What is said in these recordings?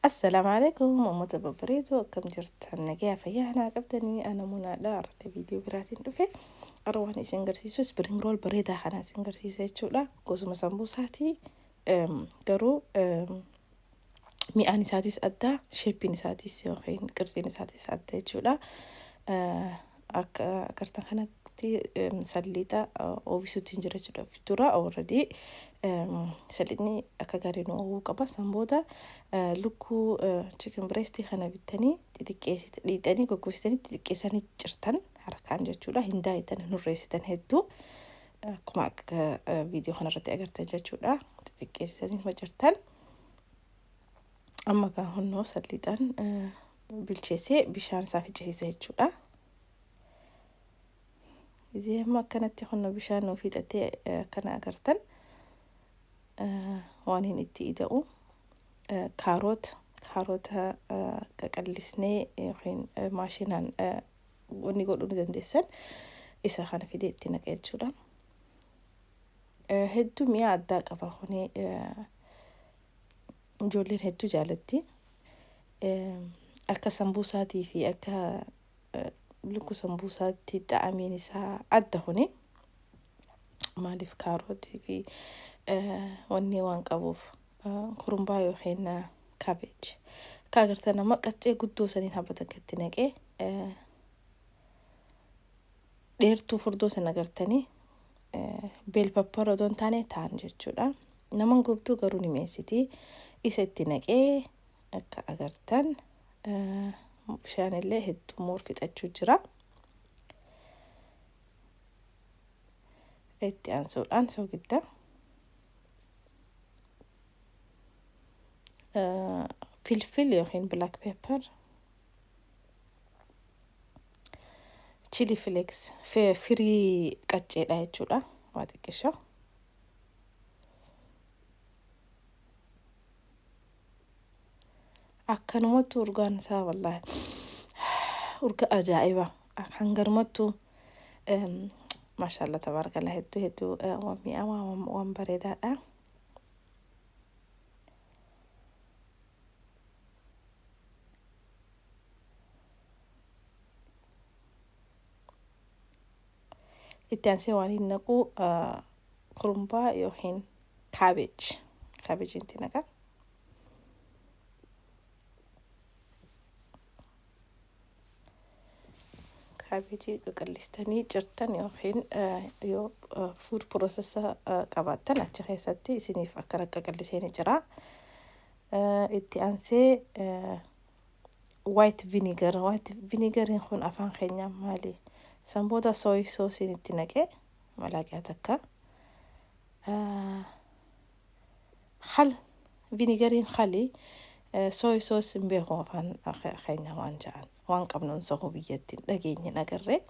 Assalaamu alaikum uummata babbareedoo, akkam jirtan? Nagayaa, fayyaa anaa qabdanii? Ana munaadha. Har'a viidiyoo biraatiin dhufe. Har'a waan isin agarsiisu spring roll bareedaa kana isin agarsiisa jechuudha. Gosuma sambuusaati, garuu mi'aan isaatis adda, sheeppiin isaatis yookiin qirtsiin isaatis adda jechuudha. Akka agartan kanatti salliixa oowwisuutti hin jira jechuudha. Dura already salliixni akka gaarii nu oowwuu qaba. San booda lukkuu chicken breast kana bittanii xixiqqeessite, dhiixanii goggogsitanii xixiqqeessanii cirtan harkaan jechuudha. Hin daayitan, hin hurreessitan hedduu, akkuma akka viidiyoo kanarratti agartan jechuudha. Xixiqqeessitanii cirtan. Amma gaa hunnoo salliixaan bilcheessee bishaan isaa ficcisiisa jechuudha. Izee amma akkanatti kunno bishaan nuuf fixatee, akkana agartan, waan hin itti ida'u kaaroota, kaaroota qaqallisnee yookiin maashinaan wanni godhuu ni dandeessan, isa kana fidee itti naqa jechuudha. Hedduu mi'a addaa qaba kuni, ijoolleen hedduu jaalatti. Akka sambuusaatii fi akka lukkuu sambuusaatti xa'amiin isaa adda kuni. Maaliif? Kaarotii fi wanni waan qabuuf, kurumbaa yookiin cabbage. Akka agartan amma qaccee guddoo saniin habba takka itti naqee, dheertuu furdoo sana agartanii, bell pepper odoo hin taane ta'an jechuudha. Naman gubduu garuu ni mi'eessiti. Isa itti naqee akka agartan bishaan illee hedduu moor fixachuu jira. Itti aansuudhaan soogidda. Filfil yookiin black pepper, chili flakes, firii qacceedha jechuudha, waa xiqqisho. Akkanumattu urgaan isaa wallaahi urga ajaa'iba hanganumattu. Maashaallah, tabaarakallah, hedduu hedduu waan mi'aawaa, waan bareedaadha. Itti aansee waan hin naqu kurumbaa yookiin cabbage, cabbage itti naqa. Cabbage qaqallistanii cirtan yookiin yoo food processor qabaattan achi keessatti isiniif akkana qaqallisee ni jira. Itti aansee white vinegar. White vinegariin kun afaan keenyaa maali? San booda soy sauceiin itti naqee malaaqiyaa takka. Khal, vinegariin khali, soy sauce hin beeku afaan keenya waan ja'an, waan qabnuun sahuu biyyatti hin dhageenye hin agarree.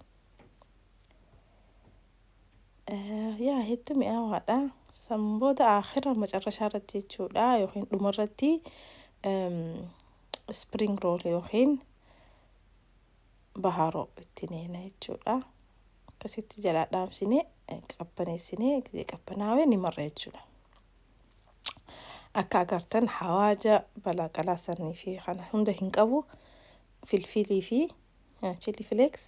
Yaa, hedduu mi'aawaadha. San booda akhira macarrashaa irratti jechuudha yookiin dhumarratti spring roll yookiin baharoo itti neena jechuudha. Akkasitti jalaa dhaamsinee qabbaneessinee, gisee qabbanaawee ni marra jechuudha. Akka agartan hawaaja balaaqalaa sanii fi kana hunda hin qabu. Filfilii fi chili flakes,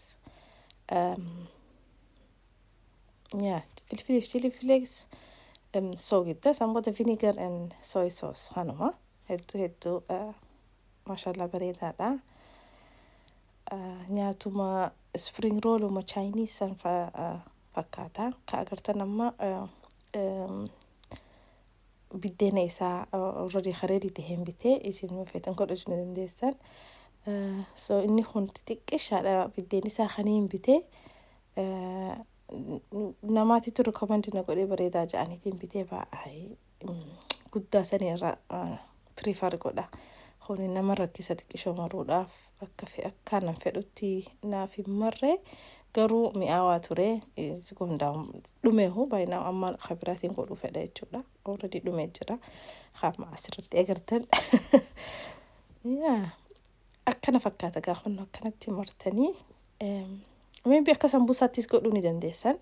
yaa, filfilii fi chili flakes, soogidda, san booda vinegar and soy sauce, kanuma. Hedduu hedduu maashaallah bareedaadha. Nyaatuma spring rolluma Chinese san fakkaata. Ka agartan amma biddeena isaa already kareedii taheen bitee, isin yoo feetan godhachuu ni dandeessan. So inni kun xixiqqishaadha biddeen isaa kaniin bitee, namaatitu recommend na godhee, bareedaa ja'aniitiin bitee. Baay'ee guddaa sanii irra prefer godha. Kuni nama rakkisa xiqqishoo maruudhaaf, akka akkaanan fedhutti naaf hin marre, garuu mi'aawaa ture. Si hundaa'u dhumeehu baay'inaan amma kabiraatiin godhuu fedha jechuudha. Already dhumee jira. Hamma asirratti agartan. Yaa, akkana fakkaata gaa kun, akkanatti martanii maybe akka sambuusaattis godhuu ni dandeessan.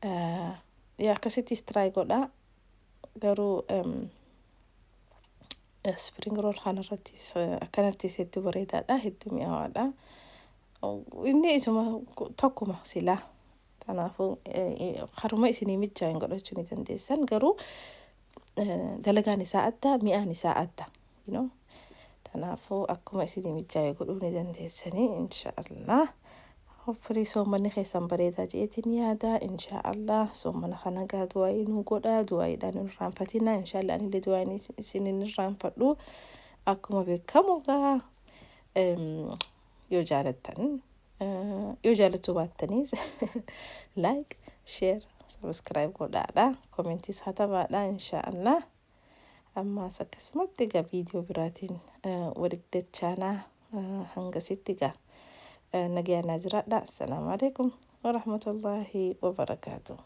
Yaa, akkasittis try godhaa. Garuu Spring roll kanarrattis akkanattis hedduu bareedaadha, hedduu mi'aawaadha. Inni isuma tokkuma silaa. Kanaafuu haruma isinii mijaa'in godhachuu ni dandeessan, garuu dalagaan isaa adda, mi'aan isaa adda. Kanaafuu akkuma isinii mijaa'e godhuu ni dandeessanii, inshaallah. Hopefully soommanni keessan bareedaa jeetiin yaada, inshaallah. Soommana kana gaa du'aayii nuu godha, du'aayiidhaan hin irraanfatina, inshaallah. Anillee du'aayiin isin hin irraanfadhu. Akkuma beekamu gaa yoo jaalattan, yoo jaalachuu baattaniis, like, share, subscribe godhaadha, commentiis hatabaadha, inshaallah. Ammaas akkasumatti egaa viidiyoo biraatiin walitti dachaanaa. Hangasitti egaa nagayaa naa jiraadha. Assalaamu alaikum warahmatullaahi wabarakaatu.